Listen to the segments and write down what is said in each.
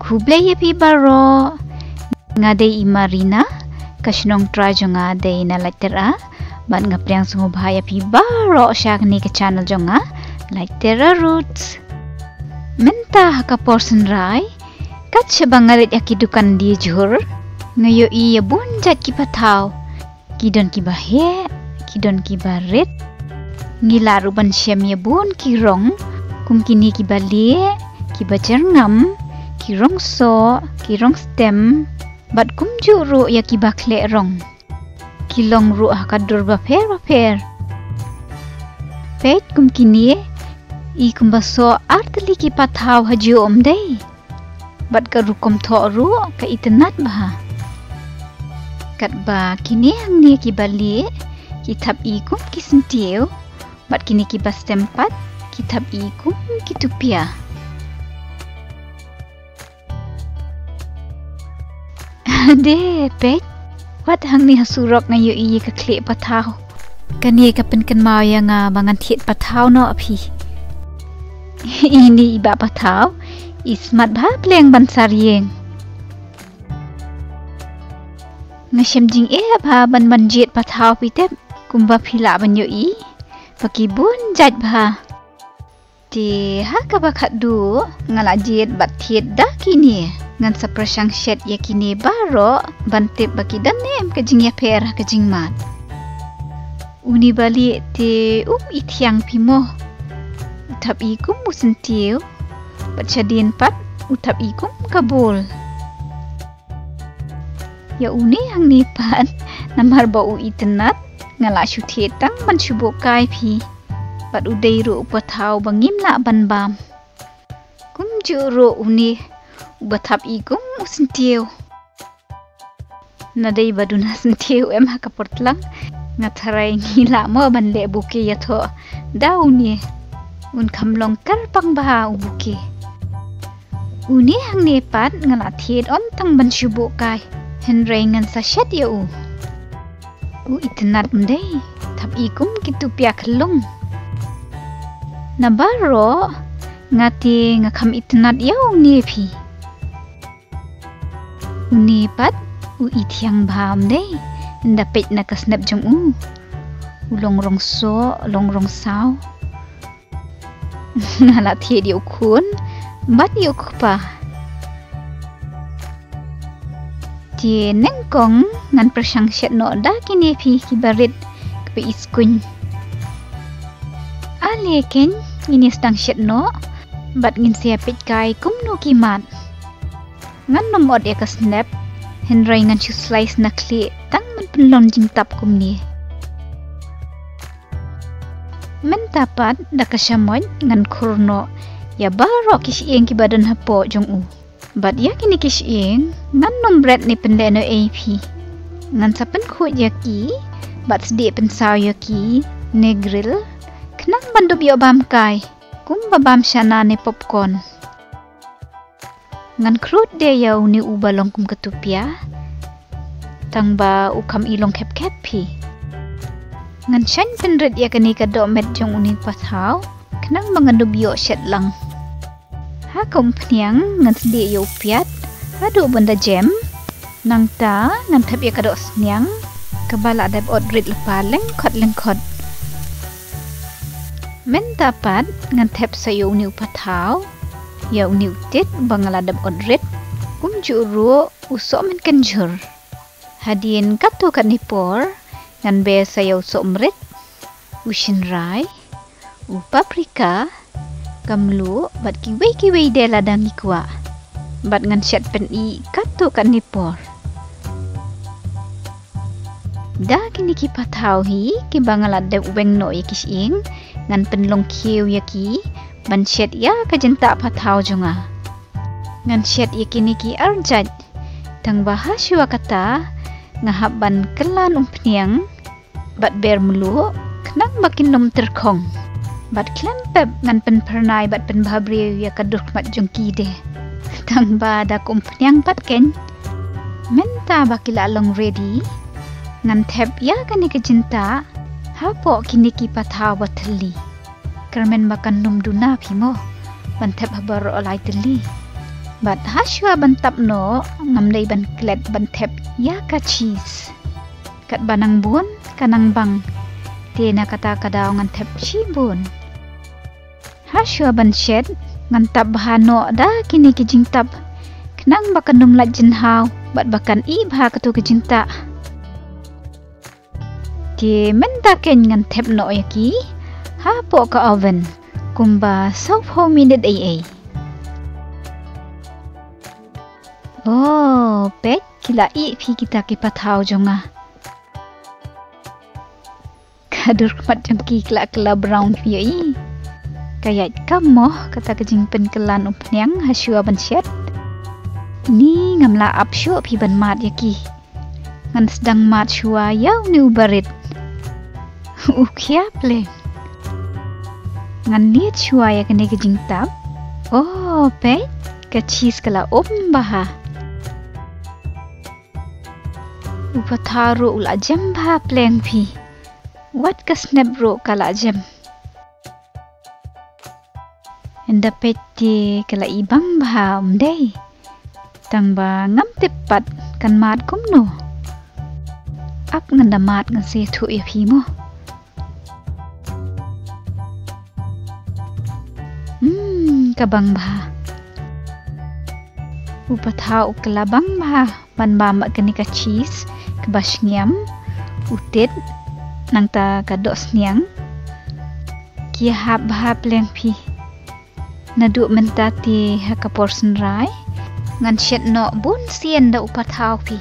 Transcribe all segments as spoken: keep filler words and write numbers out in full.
Khublei ïa phi baroh. Nga dei i Marina, ka shnong trai jong nga dei na Laityra. Bad nga pdiang sngewbha ïa phi baroh sha kane ka channel jong nga, Laityra Roots. Mynta ha ka por synrai, kat shaba nga leit ïa ki dukan die jhur, nga ïohi ïa bun jait ki pathaw. Ki don kiba heh, ki don kiba rit. Ngi lah ruh ban shem ïa bun ki rong, kum kine kiba lieh, kiba jyrngam, ki rong soh, ki rong stem, bad kumjuh ruh ïa kiba khleh rong. Ki long ruh ha ka dur bapher bapher. Peit kum kine, i kumba soh ar tylli ki pathaw ha juh ym dei. Bad ka rukom thoh ruh ka itynnad bha. Katba kine hangne kiba lieh, ki thap i kum ki syntiew, bad kine kiba stem pat, ki thap i kum ki tupia. De, peit. Wat hangne ha surok nga ïohi ïa ka khlieh pathaw. Kane ka pynkynmaw ïa nga ba ngan thied pathaw noh phi. Ine i bah pathaw, i smat bha pleng ban sar ïing. Nga shem jingeh bha ban ban jied pathaw phi tip, kumba phi lah ban ïohi. Ba ki bun jait bha. Te ha kaba khatduh, nga la jied bad thied da kine. Ngan sa pyrshang shet ïa kine baroh, ban tip ba ki don ne em ka jingïapher ha ka jingmad. Une ba lieh te um i thiang phi mo. U thap i kum u syntiew, bad shadien pat, u thap i kum ka bul. Ïa une hangne pat, namar ba u itynnad, nga la shu thied tang ban shu buh kai phi. Bad u dei ruh u pathaw ba ngim lah ban bam. Kumjuh ruh une, uba thap i kum u syntiew. Na dei ba duna syntiew em ha ka por tlang, nga tharai ngi lah mo ban leh bouquet ïathoh da une. Un kham long kyrpang bha u bouquet. Une hangne pat nga la thied ym tang ban shu buh kai. Hynrei ngan sa shet ïa u. U itynnad ym dei, thap i kum ki tupia khyllung. Na baroh, nga te nga kham itynnad ïa une phi. Une pat, u i thiang bha ym dei, ynda peit na ka snep jong u. U long rong soh, long rong saw. Nga la thied ïa u khun bad ïa u kpa. Te nyngkong ngan pyrshang shet noh da kine phi kiba rit, kiba i skuiñ. Ale keiñ, ngin ïa sdang shet noh bad ngin sa ïa peit kai kumno ki mad. Ngan nym ot ïa ka snep, hynrei ngan shu slice na khlieh tang ban pynlong jingtap kumne. Mynta pat da ka shamoit ngan khur noh ïa baroh ki shyieng kiba don hapoh jong u. Bad ïa kine ki shyieng ngan nym bret ne pynleh noh ei phi. Ngan sa pynkhuid ïa ki bad sdieh pynsaw ïa ki ne grill, khnang ban dup ïoh bam kai kumba bam shana ne popcorn. Ngan khlud de ïa une uba long kum ka tupia, tang ba u kham i long khep khep phi. Ngan shaiñ pynrit ïa kane ka dohmet jong une u pathaw, khnang ba ngan dup ïoh shet lang. Ha ka umphniang ngan sdieh ïa u piat haduh ban da jem. Nangta ngan thep ïa ka dohsniang kaba la dep ot rit lypa lyngkhot lyngkhot. Mynta pat ngan thep sa ïa une u pathaw, ïa une u tit ba nga la dep ot rit, kumjuh ruh u sohmynken jhur. Hadien katto katne por ngan ber sa ïa u sohmrit, u shynrai, u paprika, ka mluh bad kiwei kiwei de lada ngi kwah. Bad ngan shet pyni katto katne por. Da kine ki pathaw hi kiba nga la dep weng noh ïa ki shyieng, ngan pynlong khiew ïa ki ban shet ïa ka jyntah pathaw jong nga. Ngan shet ïa kine ki arjait, tang ba ha shuwa kata nga hap ban kyllan umphniang bad ber mluh, khnang ba kin nym tyrkhong. Bad khlem pep ngan pynphyrnai bad pynbhabriew ïa ka dur khmat jong ki de. Tang ba da ka umphniang pat keiñ. Mynta ba ki la long ready, ngan thep ïa kane ka jyntah hapoh kine ki pathaw ba thylli. Kyrmen ba kan nym duna phi mo ban thep ha baroh lai tylli. Bad hashwa ban tap noh, ngam dei ban klet ban thep ïa ka cheese. Katba nang bun ka nang bang, te na kata ka daw ngan thep shibun. Hashwa ban shet, ngan tap bha noh da kine ki jingtap, khnang ba kan ym lait jingthaw bad ba kan ih bha kato ka jingtah. Te mynta kein ngan thep noh ïa ki hapoh ka oven kumba sawphew minit ei ei. Oh, peit, ki la ih phi kita ki pathaw jong nga. Ka dur khmat jong ki ka la, ka la brown phi ïohi. Ka ïaid kam mo kata ka jingpynkylla umphniang hashwa ban shet. Ni ngam lah ap shuh phi ban mad ïa ki. Ngan sdang mad shuwa ïa une u barit. U khia pleng. Ngan lied shuwa ïa kane ka jingtap. Oh, peit, ka cheese ka la um bha. U pathaw ruh u la jem bha pleng phi. Wat ka snep ruh ka la jem. Ynda peit te ka la ih bang bha ym dei. Tang ba ngam tip pat kan mad kumno. Ap ngan da mad ngan sa ïathuh ïa phi mo. Hmm, ka bang bha. U pathaw u kylla bang bha ban bam bad kane ka cheese kaba shngiam, u tit, nangta ka dohsniang. Ki hap bha pleng phi. Naduh mynta te ha ka por synrai ngan shet noh bun sien da u pathaw phi.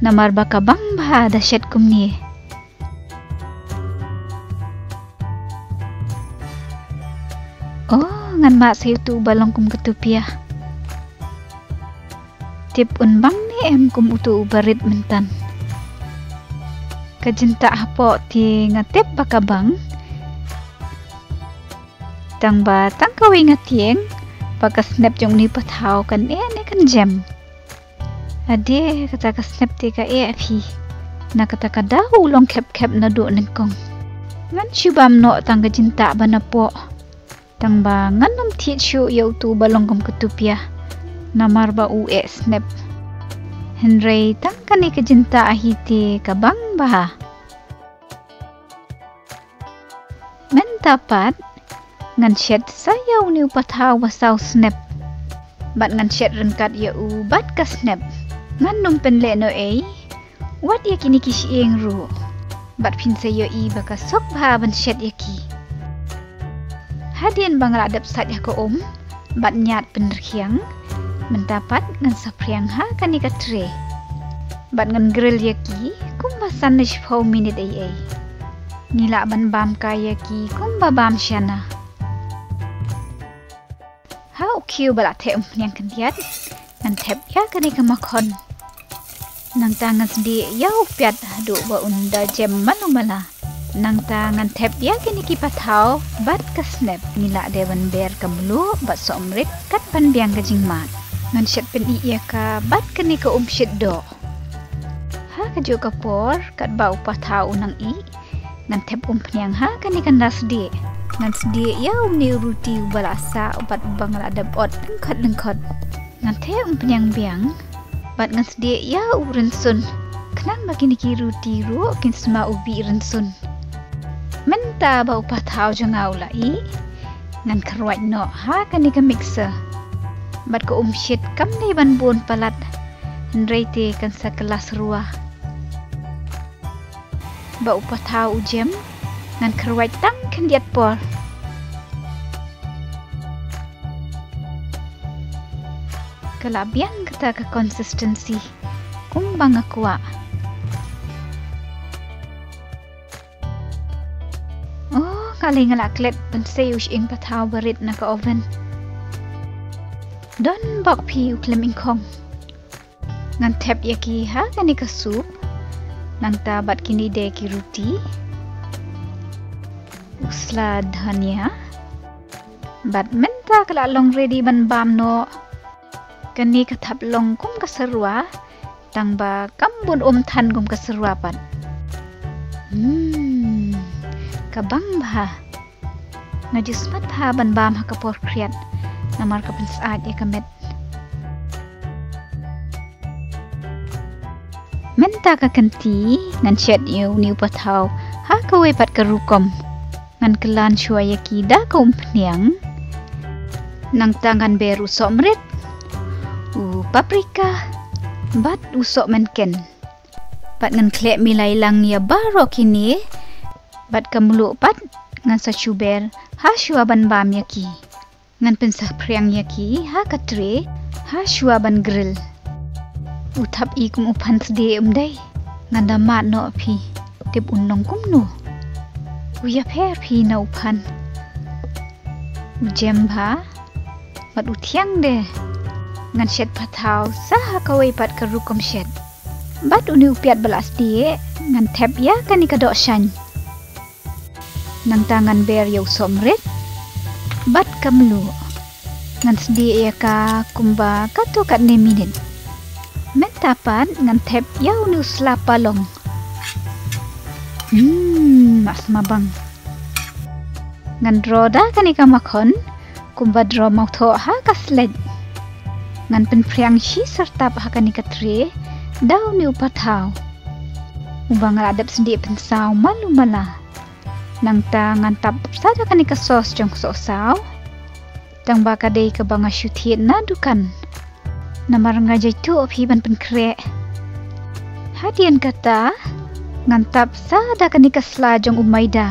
Namar ba ka bang bha da shet kumne. Oh, ngan mad sa ïa utu uba long kum ka tupia. Tip un bang ne em kum utu uba rit myntan. Ka jingtah hapoh te nga tip ba ka bang. Tang ba tang kawei nga tieng ba ka snep jong une u pathaw kan eh ne kan jem. Ade, kata ka snep te ka eh phi. Na kata ka daw u long khep khep naduh nyngkong. Ngan shu bam noh tang ka jingtah ba napoh. Tang ba ngan ym thied shuh ïa utu uba long kum ka tupia. Namar ba u eh snep. Hynrei tang kane ka jingtah hi te ka bang bha. Mynta pat ngan shet sa ïa une u pathaw ba saw snep. Bad ngan shet ryngkat ïa u bad ka snep. Ngan ym pynleh noh ei. Wat ïa kine ki shyieng ruh. Bad phin sa ïohi ba ka suk bha ban shet ïa ki. Hadien ba nga la dep sait ha ka um bad ñiad pynrkhiang, mynta pat ngan sa phriang ha kane ka tray. Bad ngan grill ïa ki kumba san ne shiphew minit ei ei. Ngi lah ban bam kai ïa ki kumba bam shana. Ha u khiew ba la theh umphniang khyndiat, ngan thep ïa kane ka makhon. Nangta ngan sdieh ïa u piat haduh ba un da jem malu mala. Nangta ngan thep ïa kine ki pathaw bad ka snep. Ngi lah dei ban ber ka mluh bad sohmrit kat ban biang ka jingmad. Ngan shet pynïh ïa ka bad kane ka um shit doh. Ha kajuh ka por katba u pathaw u nang ih, ngan thep umphniang ha kane ka nda sdieh. Ngan sdieh ïa une u ruti uba la sah bad uba nga la dep ot lyngkhot lyngkhot. Ngan thep umphniang biang bad ngan sdieh ïa u rynsun. Khnang ba kine ki ruti ruh kin sma u bih rynsun. Mynta ba u pathaw jong nga u la ih, ngan kyrwait noh ha kane ka mixer. Bad ka um shit kam dei ban bun palat. Hynrei te kan sa kylla syrwa. Ba u pathaw u jem, ngan kyrwait tang khyndiat por. Ka la biang kata ka consistency kumba nga kwah. Oh, nga lei nga la klet ban sei u shyieng pathaw ba rit na ka oven. Don bok phi u khlem ingkhong. Ngan thep ïa ki ha kane ka soup. Nangta bad kine de ki ruti. U sla dhania. Bad mynta ka la long ready ban bam noh. Kane ka thap long kum ka syrwa. Tang ba kam bun um than kum ka syrwa pat. Hmm, ka bang bha. Nga ju smat bha ban bam ha ka por khriat. Namar ka pynsyaid ïa ka met. Mynta ka kynti ngan shet ïa une u pathaw ha kawei pat ka rukom. Ngan kyllan shuwa ïa ki da ka umphniang. Nangta ngan ber u sohmrit, u paprika bad u sohmynken. Bad ngan khleh milai lang ïa baroh kine. Bad ka mluh pat ngan sa shu ber ha shuwa ban bam ïa ki. Ngan pynsaphriang ïa ki ha ka tray ha shuwa ban grill. U thap i kum u phan sdie um dei. Ngan da mad noh phi. Tip un long kumno. U ïapher phi na u phan. U jem bha bad u thiang de. Ngan shet pathaw sa ha kawei pat ka rukom shet. Bad une u piat ba la sdie ngan thep ïa kane ka dohshaiñ. Nangta ngan ber ïa u sohmrit bad ka mluh. Ngan sdie ïa ka kumba katto katne minit. Mynta pat ngan thep ïa une u sla palong. Hmm, ma sma bang. Ngan draw da kane ka makhon kumba draw mawthoh ha ka sleit. Ngan pynphriang shi syrtap ha kane ka tray da une u pathaw. Uba nga la dep sdie pynsaw malu mala. Nangta ngan tap sa da kane ka sauce jong sohsaw. Tang ba ka dei kaba nga shu thied na dukan. Namar nga jaituh phi ban pynkhreh. Hadien kata ngan tap sa da kane ka sla jong u maida.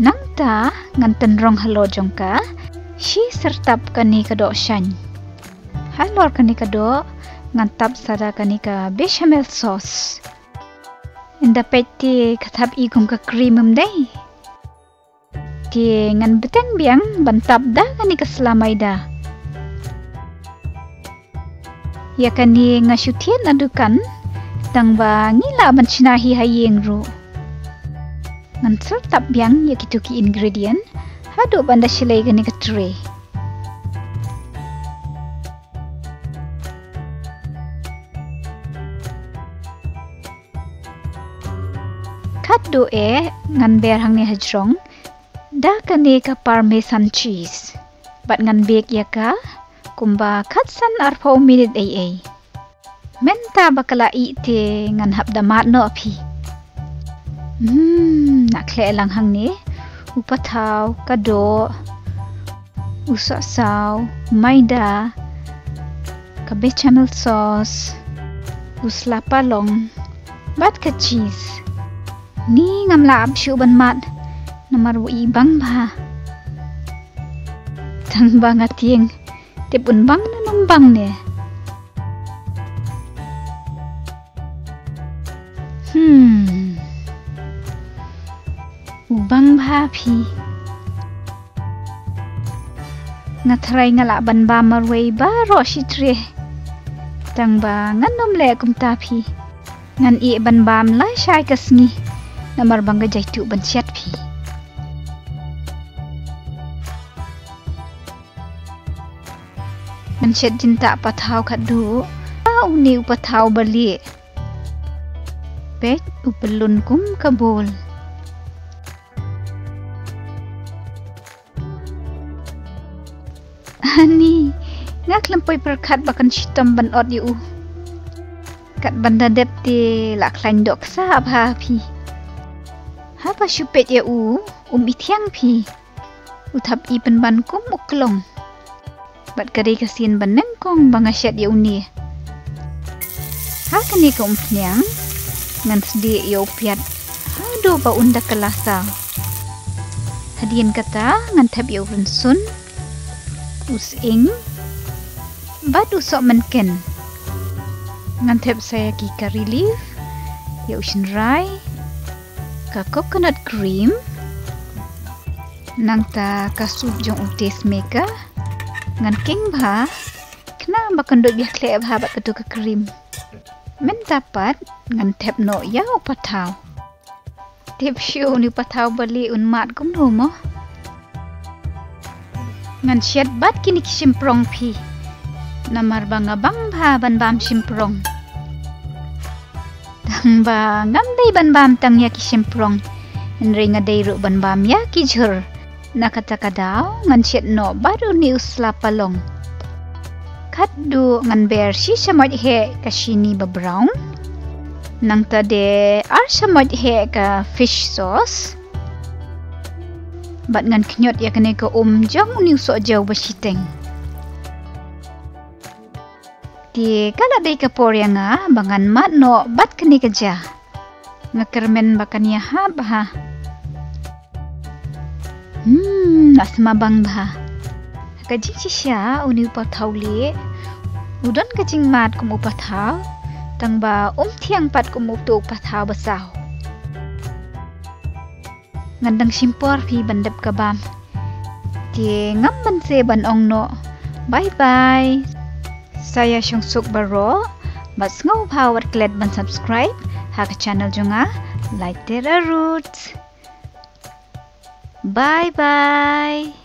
Nangta ngan tynrong halor jong ka shi syrtap kane ka dohshaiñ. Halor kane ka doh ngan tap sa da kane ka bechamel sauce. Ynda peit te ka thap i kum ka cream em dei. Te ngan bteng biang ban tap da kane ka sla maida. Ïa kane nga shu thied na dukan tang ba ngi lah ban shna hi ha ïing ruh. Ngan syrtap biang ïa kito ki ingredient haduh ban da shlei kane ka tray. Khatduh eh ngan ber hangne hajrong da kane ka parmesan cheese. Bad ngan bake ïa ka kumba khatsan arphew minit ei ei. Mynta ba ka la ih te ngan hap da mad noh phi. Hmm, nga khleh lang hangne u pathaw, ka doh, u sohsaw, maida, ka bechamel sauce, u sla palong bad ka cheese. Ni ngam lah ap shuh ban mad namar u i bang bha. Tang ba nga tieng tip un bang ne ym bang ne. Hmm. U bang bha phi. Nga tharai nga lah ban bam marwei baroh shi tray. Tang ba ngan ym leh kumta phi. Ngan ïeh ban bam lashai ka sngi namar ba nga jaituh ban shet phi. Ngan shet jingtah pathaw khatduh. Une u pathaw balieh. Peit u pyllun kum ka bol. Ani, nga khlem poi pyrkhat ba kan shitom ban ot ïa u. Kat ban da dep te la khlaiñ doh ksa bha phi. Haba shu peit ïa u, um i thiang phi. U thap i pynban kum u klong. Bad ka dei ka sien ba nyngkong ba nga shet ïa une. Ha kane ka umphniang ngan sdie ïa u piat haduh ba un da kylla saw. Hadien kata ngan thep ïa u rynsun, u sying bad u sohmynken. Ngan thep sa ïa ki curry leaf, ïa u shynrai, ka coconut cream, nangta ka soup jong u taste maker. Ngan king bha khnang ba kan duh biang khleh bha bad kato ka cream. Mynta pat ngan thep noh ïa u pathaw. Tip shuh une u pathaw balieh un mad kumno mo. Ngan shet bad kine ki shymprong phi. Namar ba nga bang bha ban bam shymprong. Tang ba ngam dei ban bam tang ïa ki shymprong. Hynrei nga dei ruh ban bam ïa ki jhur. Na kata ka daw ngan shet noh bad une u sla palong. Khatduh ngan ber shi shamoit heh ka shini ba brown. Nangta de ar shamoit heh ka fish sauce. Bad ngan khñiot ïa kane ka um jong une u sohjew ba shiteng. Te ka la dei ka por ïa nga ba ngan mad noh bad kane ka ja. Nga kyrmen ba kan ïahap bha. Hmm, la sma bang bha. Ka jingshisha une u pathaw lieh u don ka jingmad kum u pathaw, tang ba um thiang pat kum uto u pathaw ba saw. Ngan dang shim por phi ban dep ka bam. Te ngam ban se ban ong noh. Bye bye. Sa ïa shong suk baroh bad sngewbha wat klet ban subscribe ha ka channel jong nga, Laitera Roots. Bye bye.